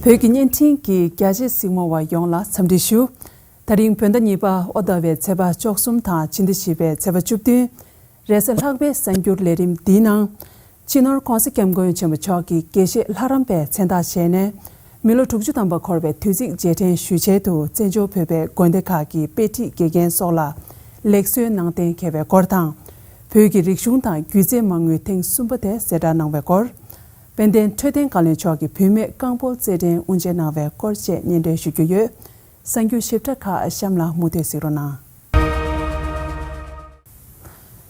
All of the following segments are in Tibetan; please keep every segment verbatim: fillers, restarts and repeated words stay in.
བོད་ཀྱི་བརྙན་འཕྲིན་གྱི་རྒྱ་ཆེ་གཟིགས་མོ་བ་ཡོངས་ལ་འཚམས་འདྲི་ཞུ། ད་རིང་བོད་ཟླ་གཉིས་པ་དབོ་ཟླ་བའི་ཚེས་པ་བཅུ་གསུམ་དང་ཕྱི་ཟླ་བཞི་པའི་ཚེས་པ་བཅུ་བདུན། རེས་གཟའ་ལྷག་པའི་གསར་འགྱུར་ལས་རིམ་འདིའི་ནང་། སྤྱི་ནོར་༧གོང་ས་༧སྐྱབས་མགོན་ཆེན་པོ་མཆོག་གིས་དགེ་བཤེས་ལྷ་རམས་པའི་མཚན་རྟགས་བཞེས་ནས། མི་ལོ་དྲུག་ཅུ་ཐམ་པ་འཁོར་བའི་དུས་ཚིགས་རྗེས་དྲན་ཞུ་ཆེད་དུ་བཙན་བྱོལ་བོད་པའི་དགོན་སྡེ་ཁག་གི་དཔེ་ཁྲིད་དགེ་རྒན་སོགས་ལ་ལེགས་གསོལ་གནང་གཏན་འཁེལ་བའི་སྐོར་དང་། བོད་ཀྱི་རིག་གཞུང་དང་སྒྱུ་རྩལ་མ་དངུལ་ཐེངས་གསུམ་པ་དེ་གསལ་བསྒྲགས་གནང་བའི་སྐོར། དཔལ་ལྡན་འཕྲོད་བསྟེན་བཀའ་བློན་མཆོག་གིས་བུད་མེད་རྐང་སྤོལ་རྩེད་འགྲན་དབུ་འབྱེད་གནང་བའི་སྐོར་བཅས་སྙན་སྒྲོན་ཞུ་རྒྱུ་ཡོད། གསར་འགྱུར་ཞིབ་ཕྲ་ཁག་གཤམ་ལ་མུ་མཐུད་གཟིགས་རོགས་གནང་།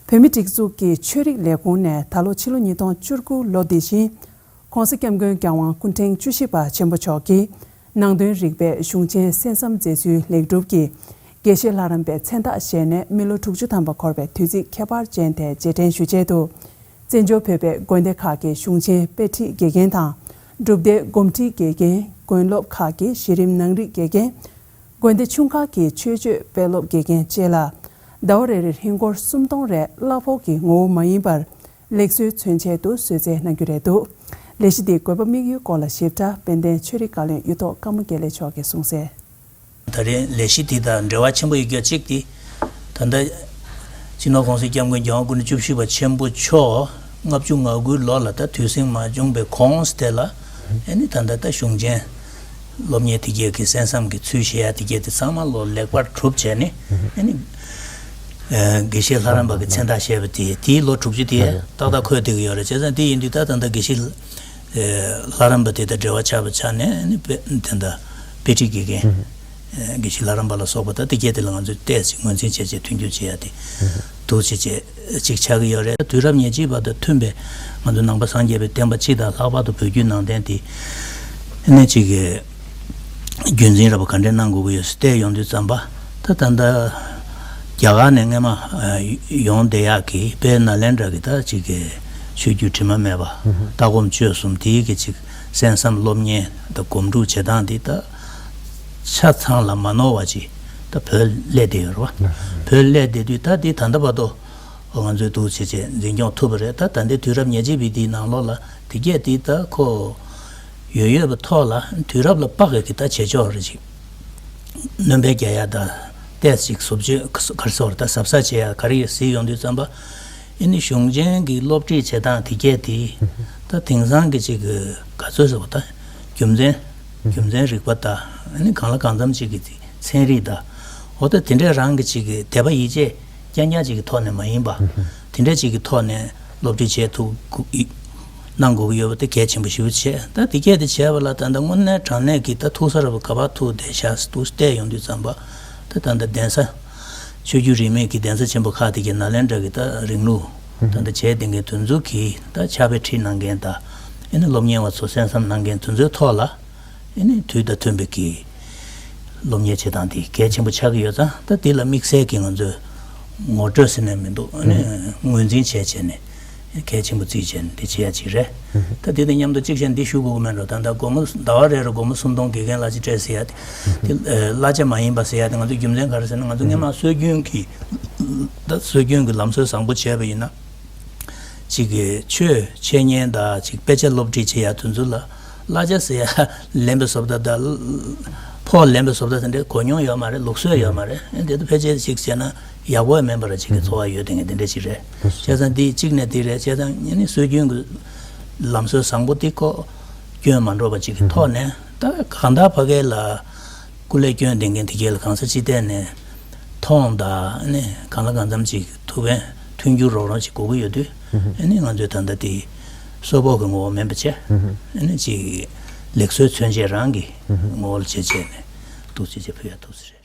བོད་མིའི་སྒྲིག་འཛུགས་ཀྱི་ཆོས་རིག་ལས་ཁུངས་ནས་ད་ལོ་ཕྱི་ལོ་ཉིས་སྟོང་བཅུ་དགུ་ལོ་འདི་བཞིན། ༸གོང་ས་༸སྐྱབས་མགོན་རྒྱལ་དབང་སྐུ་ཕྲེང་བཅུ་བཞི་པ་ཆེན་པོ་མཆོག་གིས་ནང་དོན་རིག་པའི་གཞུང་ཆེན་གསན་བསམ་མཛད་ཚུལ་ལེགས་གྲུབ་ཀྱིས་དགེ་བཤེས་ལྷ་རམས་པའི་མཚན་རྟགས་བཞེས་ནས་མི་ལོ་དྲུག་ཅུ་ཐམ་པ་འཁོར་བའི་དུས་ཚིགས་ཁྱད་པར་ཅན་དེ་རྗེས་དྲན་ཞུ་ཆེད་དུ། བཙན་བྱོལ་བོད་པའི་དགོན་སྡེ་ཁག་གི་གཞུང་ཆེན་དཔེ་ཁྲིད་དགེ་རྒན་དང་། སྒྲུབ་སྡེ་དགོན་ཁྲིད་དགེ་རྒན། དགོན་སློབ་ཁག་གི་གཞི་རིམ་ནང་རིག་དགེ་རྒན། དགོན་སྡེ་ཆུང་ཁག་གི་ཆོས་སྤྱོད་དཔེ་སློབ་དགེ་རྒན་བཅས་ལ། ཟླ་བ་རེ་རེར་ཧིན་སྒོར་སུམ་སྟོང་རེ་གླ་ཕོགས་ཀྱི་ངོ་བོ་མ་ཡིན་པར། ལེགས་གསོལ་མཚོན་ཆེད་དུ་གསོལ་སྩལ་གནང་རྒྱུ་རེད་འདུག་ལས་གཞི་འདིའི་དགོས་པ་དམིགས་ཡུལ་སྐོར་ལ་ཞིབ་ཕྲ་དཔལ་ལྡན་ཆོས་རིག་བཀའ་བློན་གཡུ་ཐོག་ཀརྨ་དགེ་ལེགས་མཆོག་གིས་གསུངས་གསལ། ད་རེས་ལས་གཞི་འདི་དང་འབྲེལ་བ་ཆེན་པོ་ཡོད་རྒྱུ་གཅིག་དེ། ད་ལྟ་སྤྱི་ནོར་༸གོང་ས་༸སྐྱབས་མགོན་རྒྱལ་དབང་སྐུ་ཕྲེང་བཅུ་བཞི་པ་ཆེན་པོ་མཆོག་ལྔ་བཅུ་ང་དགུའི་ལོ་ལ་ད་དུས་ཟིང་མ་བྱུང་བའི་གོང་དེ་ལ། ཨ་ནི་ད་ལྟ་ད་གཞུང་ཆེན་སློབ་གཉེར་དེ་གས་ཀྱི་གསན་བསམ་གྱི་ཚུལ་བཞེས་ཡ་དེ་གས་དེ་ཚང་མ་ལོ་ལེགས་པར་གྲུབ་བྱས་ནས། ཨ་ནི་དགེ་བཤེས་ལྷ་རམས་པ་གི་མཚན་རྟགས་བཞེས་པ་དེ་དེའི་ལོ་དྲུག་ཅུ་དེ་ཏག་ཏག་འཁོད་བསྡད་ཀྱི་ཡོད་རེད། བྱས་ཙང་དེ་ཡིན་དུས་ད་ད་ལྟ་དགེ་བཤེས་ལྷ་རམས་པ་དེ་དང་འབྲེལ་བ་ཆགས་པ་ཆགས་ནས་ཨ་ནི་དཔེ་དེ་འདྲ་དཔེ་ཁྲིད་དགེ་རྒན། དགེ་བཤེས་ལྷ་རམས་པ་ལ་སོགས་པ་ད་དེ་གས་དེ་ལ་ང་ཚོས་ཏོག་ཙམ་ངོས་འཛིན་བྱས་བྱས་མཐུན་འགྱུར་བྱེད་ཡ་དེ་འདུག་བྱས་བྱས་གཅིག་ཆགས་ཀྱི་ཡོད་རེད། དུས་རབས་ཉེར་གཅིག་པ་དང་མཐུན་པའི་ང་ཚོ་ནང་པ་སངས་རྒྱས་པའི་བསྟན་པ་སྤྱི་དང་ལྷག་པར་དུ་བོད་བརྒྱུད་ནང་བསྟན་དེ་ནས་གཅིག་གི་རྒྱུན་འཛིན་ར་བ་ག་འདྲས་གནང་དགོས་ཀྱི་ཡོད་ཟེར་བལྟས་ཡོང་དུས་ཙམ་པ། ད་ད་ལྟ་རྒྱ་གར་ནས་སྔས་མ་ཡོང་བསྡད་ཡག་གི་དཔལ་ནཱ་ལེནྡྲ་གི་ད་གཅིག་གི་ཆོས་བརྒྱུད་དྲི་མ་མེད་པ་ལྟ་སྒོམ་སྤྱོད་གསུམ་དེའི་གི་གཅིག་གསན་བསམ་སློབ་གཉེར་དང་སྒོམ་སྒྲུབ་བྱེད་སྟངས་དེ་ད་ཆ་ཚང་ལ་མ་ནོར་བ་ཅིག་ད་བོད་སླེབས་བསྡད་ཡོད་རེད་བ། བོད་སླེབས་བསྡད་དུས་ད་དེ་ད་ལྟ་བར་དུ་ང་ཚོས་འདུག་བྱས་བྱས་འཛིན་སྐྱོང་ཐུབ་པ་རེད། ད་ད་ལྟའི་དུས་རབས་ཉེར་གཅིག་པའི་དེའི་ནང་ལོགས་ལ་དེ་གས་དེ་ད་ཁོ་ཡོད་ཡོད་པའི་ཐོག་ལ་དུས་རབས་ལ་དཔག་ཡག་གི་ད་བྱེད་ཕྱོགས་རེ་ཅིག་སྣོན་པ་རྒྱག་ཡ་ད་ཏོག་ཙམ་ཞིག་བཟོ་བཅོས་ག་རེ་ཟེར་ད་གཟབ་གཟབ་བྱེད་ཡ་ག་རེ་ཡོད་གཟིགས་ཡོང་དུས་ཙམ་པ། ཨ་ནི་གཞུང་ཆེན་གྱི་སློབ་ཁྲིད་བྱེད་སྟངས་དེ་གས་དེ་ད་དེང་སང་གི་ཅིག་གི་ག་ཚོད་ཟེར་བ་ད་རྒྱུ་མཚན་རྒྱུ་མཚན་རིག་པ་ད་ཨ་ནི་གང་ལ་གང་འཚམ་ཅིག་གི་ཚན་རིག་ད་འོ་ད་དེ་འདྲས་རང་གི་ཅིག་གི་དད་པ་ཡིད་ཆེས་རྐྱང་རྐྱང་ཅིག་གི་ཐོག་ནས་མ་ཡིན་པ། དེ་འདྲས་ཅིག་གི་ཐོག་ནས་སློབ་ཁྲིད་བྱེད་ཐུབ་དགོས་ཀྱི་གནང་དགོས་ཀྱི་ཡོད་པ་དེ་གལ་ཆེན་པོ་ཞེ་པོ་ཅིག་བྱས། ད་དེ་གས་དེ་བྱས་པ་ལ་ད་ལྟ་དངོས་གནས་དྲང་གནས་ཀྱི་ད་ཐུག་ས་ར་བ་ག་པར་ཐུག་བསྡད་ཤག་འདུག་བལྟས་ཡོང་དུས་ཙམ་པ་ད་ད་ལྟ་གདན་ས་ཆོས་བརྒྱུད་རིས་མེད་ཀྱི་གདན་ས་ཆེན་པོ་ཁག་དེ་གའི་ནཱ་ལེནྡྲ་གི་ད་རིང་ལུགས་ད་ལྟ་བྱས་བསྡད་མཁན་དེ་ཚོ་གིས་ད་ཕྱག་དཔེ་ཁྲིད་གནང་མཁན་དང་ཨ་ནི་སློབ་གཉེར་བ་ཚོ་གསན་བསམ་གནང་མཁན་དེ་ཚོའི་ཐོག་ལ། ཨ་ནི་དུས་དང་མཐུན་པའི་གི་སློབ་གཉེར་བྱེད་སྟངས་དེ་གལ་ཆེན་པོ་ཆགས་ཀྱི་ཡོད་ཙང་ད་དེ་ལ་དམིགས་བསལ་གྱི་ང་ཚོས་ངོ་སྤྲོད་ཟེར་ནས་མི་འདུག་ཨ་ནི་ངོས་འཛིན་བྱས་བྱས་ནས་གལ་ཆེན་པོ་བརྩིས་བྱས་ནས་དེ་བྱེད་ཡ་ཅིག་རེད། ད་དེ་དང་མཉམ་དུ་གཅིག་བྱས་ནས་འདི་ཞུ་དགོས་ཀྱི་མེད་འགྲོ། ད་ལྟ་སྒོར་མོ་ཟླ་བ་རེ་རེ་སྒོར་མོ་སུམ་སྟོང་དགེ་རྒན་གླ་ཆ་སྤྲད་ཟེར་ཡ་དེ་དེ་གླ་ཆ་མ་ཡིན་པ་ཟེར་ཡ་དེ་ང་ཚོ་རྒྱུ་མཚན་ག་རེ་ཟེར་ན་ང་ཚོ་སྔས་མ་སྲོལ་རྒྱུན་གྱི་ད་སྲོལ་རྒྱུན་གྱི་ལམ་སྲོལ་བཟང་པོ་བྱས་པ་ཡིན་ན། ཅིག་གི་ཆོས་འཆད་ཉན་དང་ཅིག་དཔེ་ཆ་སློབ་ཁྲིད་བྱེད་ཡ་དེ་ཚོ་ལ་གླ་ཆ་ཟེར་ཡ་ལེན་པའི་བཟོ་ལྟ་དང་ཕོགས་ལེན་པའི་བཟོ་ལྟ་དེ་འདྲའི་གོ་མྱོང་ཡོད་མ་རེད། ལུགས་སྲོལ་ཡོད་མ་རེད། འདི་ལྟར་ཕལ་ཆེར་ཅིག་བྱས་ན་ཡག་པོ་མིན་པ་ར་ཅིག་གི་ཚོར་བ་ཡོད་དེ་ངས་དེ་འདྲ་ཅིག་རེད། བྱས་ཙང་འདི་གཅིག་ནས་འདི་རེད། བྱས་ཙང་ཨ་ནི་སྲོལ་རྒྱུན་གྱི་ལམ་སྲོལ་བཟང་པོ་འདི་ཁོ་སྐྱོན་མ་འགྲོ་བ་ཅིག་གི་ཐོག་ནས་ད་གང་ལྟར་ཕ་གི་ལ། སྐུ་ལས་བསྐྱོན་བསྡད་མཁན་དེ་གས་ལ་གང་ས་ཅི་ཐད་ནས་མཐོང་དང་ཨ་ནི་གང་ལ་གང་འཚམ་ཅིག་ཐུགས་ཕན་མཐུན་འགྱུར་རོགས་རམ་ཅིག་དགོས་ཀྱི་ཡོད་དུས་ཨ་ནི་ང་ཚོས་ད་ལྟ་དེ་གསོལ་ཕོགས་ཀྱི་ངོ་བོ་མིན་པ་བྱས་ཨ་ནི་ཅིག་ལེགས་གསོལ་མཚོན་བྱེད་རང་གི་ངོ་བོ་ལ་བྱས་བྱས་ནས་འདུག་ཅེས་བྱས་ཕུལ་ཡ་ཐུགས་སུ་རེད།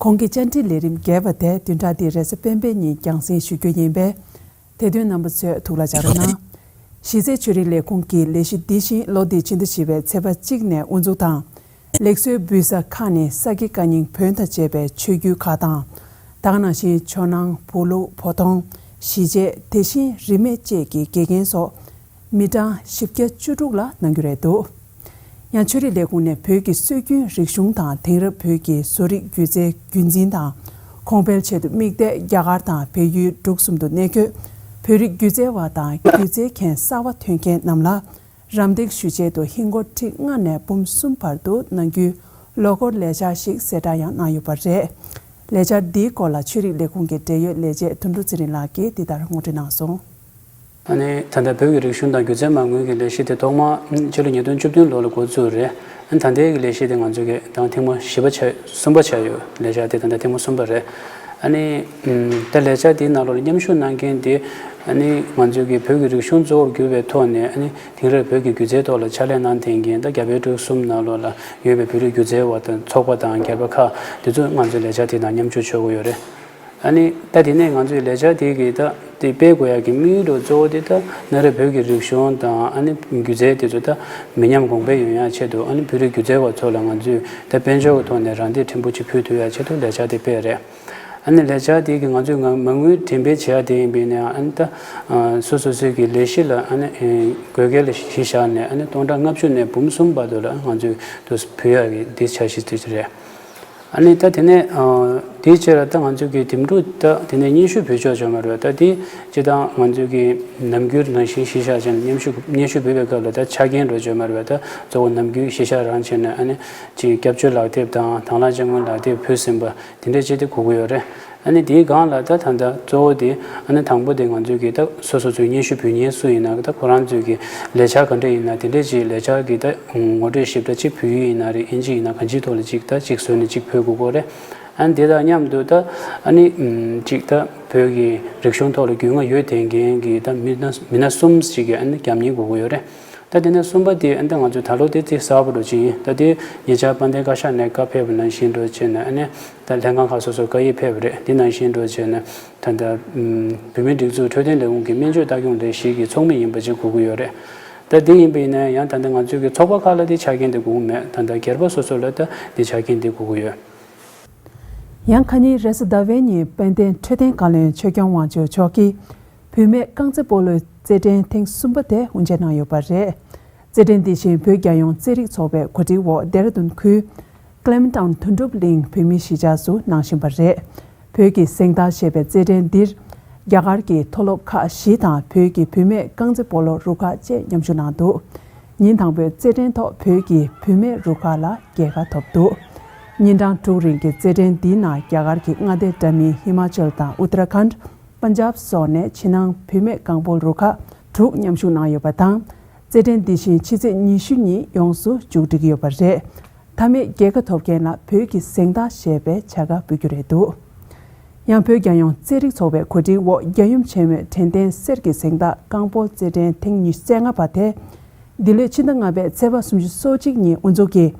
གོང་གི་བཅར་འདྲི་ལས་རིམ་བརྒྱད་པ་དེ་བདུན་ཕྲག་འདིའི་རེས་གཟའ་སྤེན་པའི་ཉིན་རྒྱང་སྲིང་ཞུ་རྒྱུ་ཡིན་པས། དེ་དུས་རྣམ་པ་ཚོས་ཐུགས་ལ་འཇགས་རོགས་གནང་། གཞིས་རྩེ་ཆོས་རིག་ལས་ཁུངས་ཀྱི་ལས་གཞི་འདི་བཞིན་ལོ་འདིའི་ཕྱི་ཟླ་བཞི་པའི་ཚེས་པ་གཅིག་ནས་དབུ་འཛུགས་དང་། ལེགས་གསོལ་འབུལ་ས་ཁག་ནི་ས་དགེ་བཀའ་རྙིང་བོན་དང་བཅས་པའི་ཆོས་བརྒྱུད་ཁག་དང་། ད་ག་ནང་བཞིན་ཇོ་ནང་བོད་ལུགས་བོ་དོང་གཞིས་བྱེས་དེ་བཞིན་རིས་མེད་བཅས་ཀྱི་དགེ་རྒན་སོགས་མི་གྲངས་བཞི་བརྒྱ་བཅུ་དྲུག་ལ་གནང་རྒྱུ་རེད་འདུག་ཡང་ཆོས་རིག་ལས་ཁུངས་ནས་བོད་ཀྱི་སྲོལ་རྒྱུན་རིག་གཞུང་དང་དེང་རབས་བོད་ཀྱི་བཟོ་རིག་སྒྱུ་རྩལ་རྒྱུན་འཛིན་དང་གོང་འཕེལ་ཆེད་དུ་དམིགས་གཏད་རྒྱ་གར་དང་བལ་ཡུལ་འབྲུག་གསུམ་དུ་གནས་འཁོད་བོད་རིགས་སྒྱུ་རྩལ་བ་དང་སྒྱུ་རྩལ་མཁན་གསར་བ་ཐོན་མཁན་རྣམས་ལ་ རམ་འདེགས་ཞུ་ཆེད་དུ་ཧིན་སྒོར་ཁྲི་ལྔ་ནས་འབུམ་གསུམ་བར་དུ་གནང་རྒྱུའི་ལོ་འཁོར་ལས་འཆར་ཞིག་གསལ་བསྒྲགས་ཡང་གནང་ཡོད་པ་རེད། ལས་འཆར་འདིའི་སྐོར་ལ་ཆོས་རིག་ལས་ཁུངས་ཀྱི་འབྲེལ་ཡོད་ལས་བྱེད་དོན་གྲུབ་ཚེ་རིང་ལགས་ཀྱིས་འདི་ལྟར་ངོ་སྤྲོད་གནང་སོང་། ཨ་ནི་ད་ལྟ་བོད་ཀྱི་རིག་གཞུང་དང་སྒྱུ་རྩལ་མ་དངུལ་གྱི་ལས་གཞི་དེ་ཐོག་མ་ཕྱི་ལོ་ཉིས་སྟོང་བཅུ་བདུན་ལོ་ལ་འགོ་བཙུགས་རེད། ཨ་ནི་ད་ལྟའི་གི་ལས་གཞི་དེ་ང་ཚོ་གི་ཐེངས་མ་བཞི་པ་ཆགས་གསུམ་པ་ཆགས་ཡོད། ལས་འཆར་དེ་ད་ལྟ་ཐེངས་མ་གསུམ་པ་རེད། ཨ་ནི་ད་ལས་འཆར་དེའི་ནང་ལོགས་ལ་མཉམ་ཞུགས་གནང་མཁན་དེ་ཨ་ནི་ང་ཚོ་གི་བོད་ཀྱི་རིག་གཞུང་གཙོ་བོར་གྱུར་པའི་ཐོག་ནས་ཨ་ནི་དེང་རབས་བོད་ཀྱི་སྒྱུ་རྩལ་ཐོག་ལ་ཕྱག་ལས་གནང་བསྡད་མཁན་ད་རྒྱ་བལ་འབྲུག་གསུམ་ནང་ལོགས་ལ་ཡོད་པའི་བོད་རིགས་སྒྱུ་རྩལ་བ་དང་ཚོགས་པ་དང་སྒེར་པ་ཁག་དེ་ཚོ་ང་ཚོའི་ལས་འཆར་དེ་དང་མཉམ་ཞུགས་བྱེད་དགོས་ཡོད་རེད། ཨ་ནི་ད་དེ་ནས་ང་ཚོའི་ལས་འཆར་དེ་གི་ད་དེ་སྤེལ་དགོས་ཡག་གི་དམིགས་ཡུལ་གཙོ་བོ་དེ་ད་གནའ་རབས་བོད་ཀྱི་རིག་གཞུང་དང་ཨ་ནི་སྒྱུ་རྩལ་དེ་ཚོ་ད་མི་ཉམས་གོང་འཕེལ་ཡོང་ཡག་ཆེད་དུ་ཨ་ནི་བོད་རིགས་སྒྱུ་རྩལ་བ་ཚོ་ལ་ང་ཚོས་ད་དཔལ་འབྱོར་གྱི་ཐོག་ནས་རག་འདེགས་ཕྲན་བུ་ཅིག་ཕུལ་ཐུབ་ཡག་ཆེད་དུ་ལས་འཆར་དེ་སྤེལ་རེད། ཨ་ནི་ལས་འཆར་དེ་གི་ང་ཚོས་ང་མ་དངུལ་འགྲེམས་སྤེལ་བྱེད་ཡག་དེ་ཡིན་པས་ན་ཨ་ནི་ད་སོ་སོ་སོའི་གི་ལས་གཞི་ལ་ཨ་ནི་དགོས་གལ་ལ་གཞི་བཞག་ནས་ཨ་ནི་སྟོང་ཕྲག་ལྔ་བཅུ་ནས་འབུམ་གསུམ་བར་དུ་ལ་ང་ཚོས་དུ་ཕུལ་ཡག་གི་འདི་འཆར་གཞི་དེ་རེད། ཨ་ནི་ད་དེ་ནས་ཨ་དེའི་ཕྱིར་ད་ང་ཚོ་གི་འདེམས་སྒྲུག་ད་དེ་ནས་སྙན་ཞུ་འབུལ་ཕྱོགས་བྱུང་བ་རེད་བ། ད་དེ་སྤྱིར་བཏང་ང་ཚོ་གི་ནམ་རྒྱུན་ནང་བཞིན་གཞི་བཞག་བྱས་ནས་སྙན་ཞུ་སྙན་ཞུ་འབུལ་བའི་སྐབས་ལ་ད་ཆ་རྐྱེན་རེ་བྱུང་བ་རེད་བ། ད་གཙོ་བོ་ནམ་རྒྱུན་གཞི་བཞག་རང་བྱས་ནས་ཨ་ནི་ཅིག་སྐྱབས་བཅོལ་ལག་དེབ་དང་དང་བླངས་དཔྱ་དངུལ་ལག་དེབ་ཕུལ་ཟིན་པ་དེ་འདྲ་ཅིག་དེ་དགོས་ཀྱི་ཡོད་རེད། ཨ་ནི་དེའི་སྒང་ལ་ད་ད་ལྟ་གཙོ་བོ་དེ་ཨ་ནི་དང་པོ་དེ་ང་ཚོ་གི་ད་སོ་སོ་ཚོའི་སྙན་ཞུ་འབུལ་མཁན་སུ་ཡིན་ན་ད་ཁོ་རང་ཚོའི་གི་ལས་འཆར་ག་འདྲ་ཡིན་ན་དེ་འདྲ་ཅིག་ལས་འཆར་གི་ད་ངོ་སྤྲོད་ཞིབ་ཕྲ་གཅིག་བོད་ཡིག་ཡིན་ན་རེད། ཨིན་ཇི་ཡིན་ན་གང་ཅིའི་ཐོག་ལ་གཅིག་ད་གཅིག་བཟོས་ནས་གཅིག་ཕུལ་དགོས་ཀྱི་རེད། ཨ་ནི་དེ་དང་མཉམ་དུ་ད་ཨ་ནི་ཨམ་གཅིག་ད་བོད་ཀྱི་རིག་གཞུང་ཐོག་ལ་རྒྱུས་མངའ་ཡོད་བསྡད་མཁན་གྱི་ད་མི་སྣ་མི་སྣ་གསུམ་ཞིག་གི་ཨ་ནི་རྒྱབ་གཉེར་དགོས་ཀྱི་ཡོད་རེད། ད་དེ་ནས་གསུམ་པ་དེ་ཨ་ནི་ད་ང་ཚོས་ད་ལོ་དེ་ཏོག་ཙམ་གསར་པ་འདྲ་ཅིག་ཡིན། ད་དེ་ཉེ་ཆར་དཔལ་ལྡན་བཀའ་ཤག་ནས་བཀའ་ཕེབས་པ་ནང་བཞིན་འདྲ་བྱས་ནས་ཨ་ནི་ད་ལྷན་ཁང་ཁག་སོ་སོར་བཀའ་ཡིག་ཕེབས་པ་རེད། དེ་ནང་བཞིན་འདྲ་བྱས་ནས་ད་ད་ཨམ་བོད་མིའི་སྒྲིག་འཛུགས་འཕྲོད་བསྟེན་ལས་ཁུངས་ཀྱི་སྨན་བཅོས་ལྟ་སྐྱོང་ལས་གཞི་གི་ཚོགས་མི་ཡིན་པ་ཅིག་དགོས་ཀྱི་ཡོད་རེད། ད་དེ་ཡིན་པ་ཡིན་ན་ཡང་ད་ལྟ་ང་ཚོའི་གི་ཚོགས་པ་ཁག་ལ་དེ་ཆ་རྐྱེན་དེ་དགོས་ཀྱི་མེད། ད་ལྟ་སྒེར་པ་སོ་སོ་ལ་ད་དེ་ཆ་རྐྱེན་དེ་དགོས་ཀྱི་ཡོད། ཡང་ཁ་ཉིན་རེས་གཟའ་ཟླ་བའི་ཉིན་དཔལ་ལྡན་འཕྲོད་བསྟེན་བཀའ་བློན་ཆོས་སྐྱོང་དབང་ཕྱུག་མཆོག་གིས་བུད་མེད་རྐང་རྩེད་སྤོ་ལོའི་རྩེད་འགྲན་ཐེངས་གསུམ་པ་དེ་དབུ་འབྱེད་གནང་ཡོད་པ་རེད། རྩེད་འགྲན་འདི་བཞིན་བོད་རྒྱལ་ཡོངས་རྩེད་རིགས་ཚོགས་པའི་གོ་སྒྲིག་འོག་ལྡེ་ར་ལྡུན་ཁུལ་ཀླེ་མན་ཊའུན་དོན་གྲུབ་གླིང་བོད་མིའི་གཞིས་ཆགས་སུ་གནང་བཞིན་པ་རེད། བོད་ཀྱི་གཟེངས་རྟགས་ཞེས་པའི་རྩེད་འགྲན་འདིར་རྒྱ་གར་གྱི་མཐོ་སློབ་ཁག་བཞི་དང་བོད་ཀྱི་བུད་མེད་རྐང་རྩེད་སྤོ་ལོ་རུ་ཁག་བཅས་མཉམ་ཞུགས་གནང་འདུག་ཉིན་དང་པོའི་རྩེད་འགྲན་ཐོག་བོད་ཀྱི་བུད་མེད་རུ་ཁག་ལ་རྒྱལ་ཁ་ཐོབ་འདུག་ཉིན་གྲངས་དྲུག་རིང་གི་རྩེད་འགྲན་འདིའི་ནང་རྒྱ་གར་གྱི་མངའ་སྡེ་འདྲ་མིན་ཧི་མ་ཅལ་དང་ཨུ་ཏ་ར་ཁཱན། པན་ཇབ་སོགས་ནས་ཕྱི་ནང་བུད་མེད་རྐང་སྤོལ་རུ་ཁག་དྲུག་མཉམ་ཞུགས་གནང་ཡོད་པ་དང་། རྩེད་འགྲན་འདི་བཞིན་ཕྱི་ཚེས་ཉི་ཤུ་ཉིན་ཡོངས་སུ་མཇུག་སྒྲིལ་གྱི་ཡོད་པ་རེད། མཐའ་མའི་རྒྱལ་ཁ་ཐོབ་མཁན་ལ་བོད་ཀྱི་གཟེངས་རྟགས་ཞེས་པའི་བྱ་དགའ་འབུལ་རྒྱུ་རེད་འདུག་ཡང་བོད་རྒྱལ་ཡོངས་རྩེད་རིགས་ཚོགས་པའི་གོ་སྒྲིག་འོག་རྒྱལ་ཡུམ་ཆེན་མོའི་དྲན་རྟེན་གསེར་གྱི་གཟེངས་རྟགས་རྐང་སྤོལ་རྩེད་འགྲན་ཐེངས་ཉི་ཤུ་རྩ་ལྔ་པ་དེ་འདི་ལོའི་ཕྱི་ཟླ་ལྔ་པའི་ཚེས་པ་སུམ་ཅུ་སོ་གཅིག་ཉིན་དབུ་འཛུགས་ཀྱིས།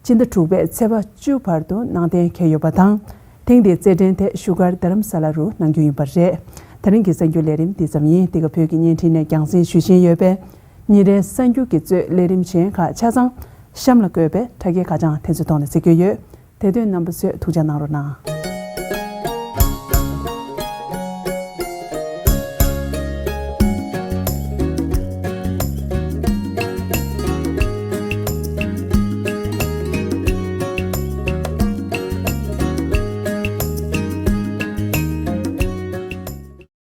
ཕྱི་ཟླ་དྲུག་པའི་ཚེས་པ་བཅུ་བར་དུ་གནང་གཏན་འཁེལ་ཡོད་པ་དང་། ཐེངས་འདིའི་རྩེད་འགྲན་དེ་བཞུགས་སྒར་རྡ་རམ་ས་ལ་རུ་གནང་རྒྱུ་ཡིན་པ་རེད། ད་རིང་གི་གསར་འགྱུར་ལས་རིམ་འདི་ཙམ་ཡིན། འདི་ག་བོད་ཀྱི་བརྙན་འཕྲིན་ནས་རྒྱང་སྲིང་ཞུ་བཞིན་ཡོད་པས། ཉིན་རེའི་གསར་འགྱུར་གྱི་གཙོས་ལས་རིམ་གཞན་ཁག་ཆ་ཚང་གཤམ་ལ་བཀོད་པའི་དྲ་རྒྱའི་ཁ་བྱང་དེ་ཚོའི་ཐོག་ནས་གཟིགས་རྒྱུ་ཡོད། དེ་དོན་རྣམ་པ་ཚོས་ཐུགས་ཅག་གནང་རོགས་གནང་།